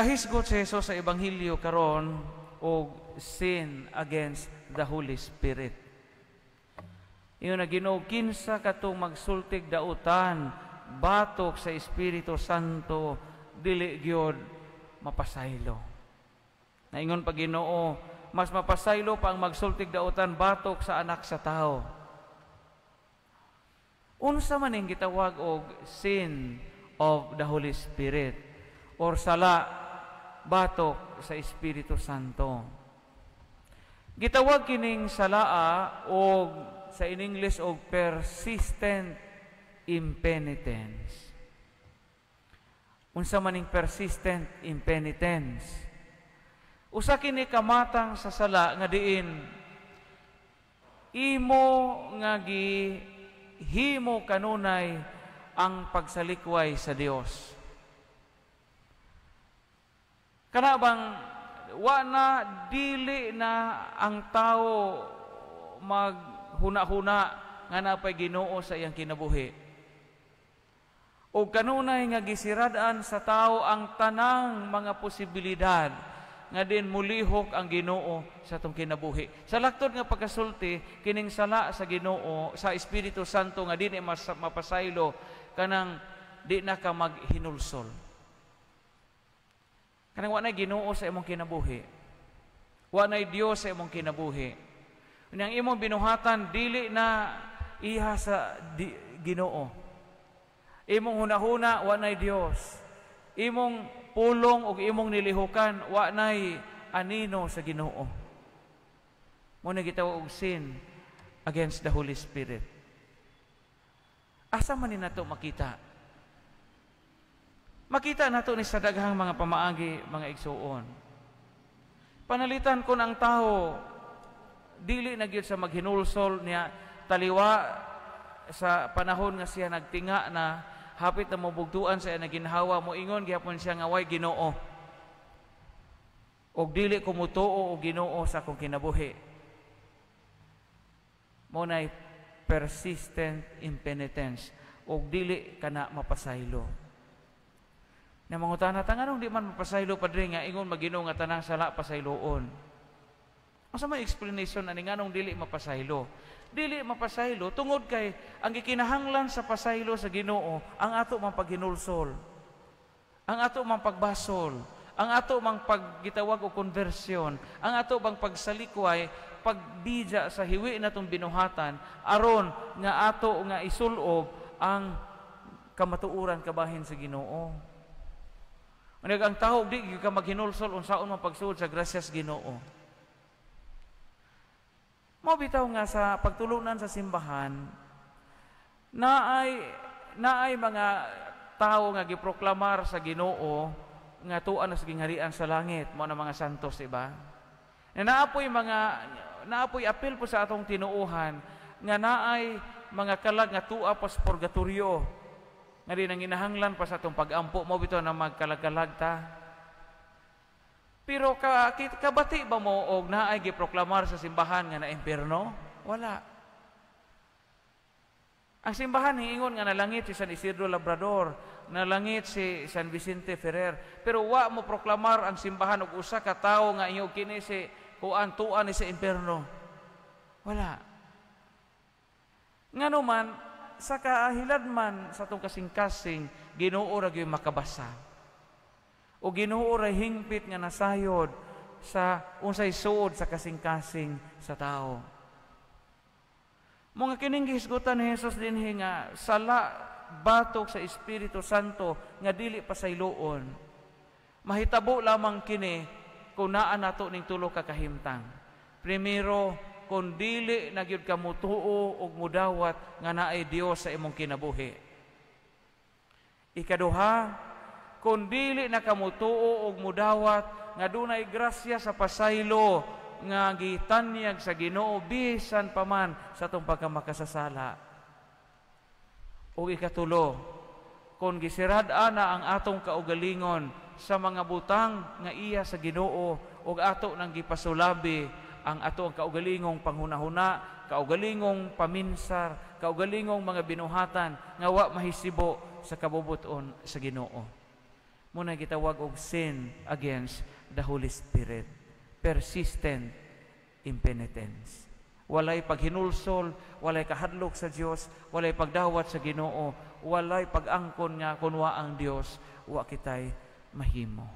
Hisgot si Jesus sa Ebanghelyo karon og sin against the Holy Spirit. Ingon ang Ginoo, "Kinsa katong magsultig dautan batok sa Espiritu Santo, dili gyud mapasaylo." Naingon pa Ginoo, "Mas mapasaylo pa ang magsultig dautan batok sa Anak sa Tao." Unsa man ning gitawag og sin of the Holy Spirit or sala batok sa Espiritu Santo? Gitawag kining salaa og sa in English og persistent impenitence. Unsa man ning persistent impenitence? Usa kini kamatang sa sala nga diin imo nga gihimo kanunay ang pagsalikway sa Dios. Kana bang wa na, dili na ang tao maghuna-huna nga napay Ginoo sa iyang kinabuhi. O kanunay nga gisirad-an sa tao ang tanang mga posibilidad nga din mulihok ang Ginoo sa atong kinabuhi. Sa laktod nga pagkasulti, kining sala sa Ginoo, sa Espiritu Santo nga dili mas mapasaylo, kanang di na ka maghinulsol. Kanang wa nay Ginoo sa imong kinabuhi. Wa nay Dios sa imong kinabuhi. Ang imong binuhatan dili na iha sa Ginoo. Imong hunahuna, wa nay Dios. Imong pulong ug imong nilihukan, wa nay anino sa Ginoo. Mao na gitawag og sin against the Holy Spirit. Asa man ni nato makita? Makita nato ni sa daghang mga pamaagi, mga igsuon. Panalitan kon ang tao dili na gyud sa maghinulsol niya taliwa sa panahon nga siya nagtinga na hapit na mabugtuan sa iya ginhawa, moingon gihapon siya nga way Ginoo. Og dili ko mutuo og Ginoo sa akong kinabuhi. Mao nay persistent impenitence og dili kana mapasaylo. Na mangutana ta, "Nganong di man mapasaylo, Padre, nga ingon man Ginoo nga tanang sala pasayloon?" Asa may explanation ani nganong dili mapasaylo? Dili mapasaylo tungod kay ang gikinahanglan sa pasaylo sa Ginoo, ang ato mang paghinulsol, ang ato mang pagbasol, ang ato mang paggitawag og konbersyon, ang ato bang pagsalikway, pagbija sa hiwi natong binuhatan aron nga ato nga isulob ang kamatuoran kabahin sa Ginoo. Unya ang tao di gyud ka maghinulsol, unsaon man pagsuod sa grasyas Ginoo? Mao bitaw nga sa pagtulunan sa simbahan, naay mga tao nga giproklamar sa Ginoo nga tuan na sa gingharian sa langit, mao na mga santos, diba? Na naapoy apil po sa atong tinuohan nga naay mga kalag nga tua pas purgatorio nga di nang ginahanglan pa sa atong pag-ampo. Mao bitaw na magkalag-kalag ta. Pero kabati ba mo og naay giproklamar sa simbahan nga na impierno? Wala. Ang simbahan hiingon nga nalangit si San Isidro Labrador, nalangit si San Vicente Ferrer, pero wa mo proklamar ang simbahan og usa ka tawo nga inyo kini si kuan, tuan ni sa impierno. Wala. Ngano man sa kahiladman sa atong kasing-kasing, Ginoo ra gyud makabasa. O Ginoo ra hingpit nga nasayod sa unsay suod sa kasing-kasing sa tao. Mga kining gihisgutan ni Jesus dinhi nga sala batok sa Espiritu Santo nga dili pasayloon. Mahitabo lamang kini kung naa nato ning tulo ka kahimtang. Primero, kung dili na gyud ka mutuo og mudawat nga naay Dios sa imong kinabuhi. Ikaduha, kung dili na ka mutuo og mudawat nga dunay grasya sa pasaylo nga gitanyag sa Ginoo bisan pa man sa atong pagkamakasasala. O ikatulo, kung gisirad ana ang atong kaugalingon sa mga butang nga iya sa Ginoo ug ato nang gipasulabi ang ato ang kaugalingong panghunahuna, kaugalingong paminsar, kaugalingong mga binuhatan nga wa mahisibo sa kabubuton sa Ginoo. Mao na gitawag og sin against the Holy Spirit. Persistent impenitence. Walay paghinulsol, walay kahadlok sa Dios, walay pagdawat sa Ginoo, walay pag-angkon nga kun wa ang Dios, wa kitay mahimo.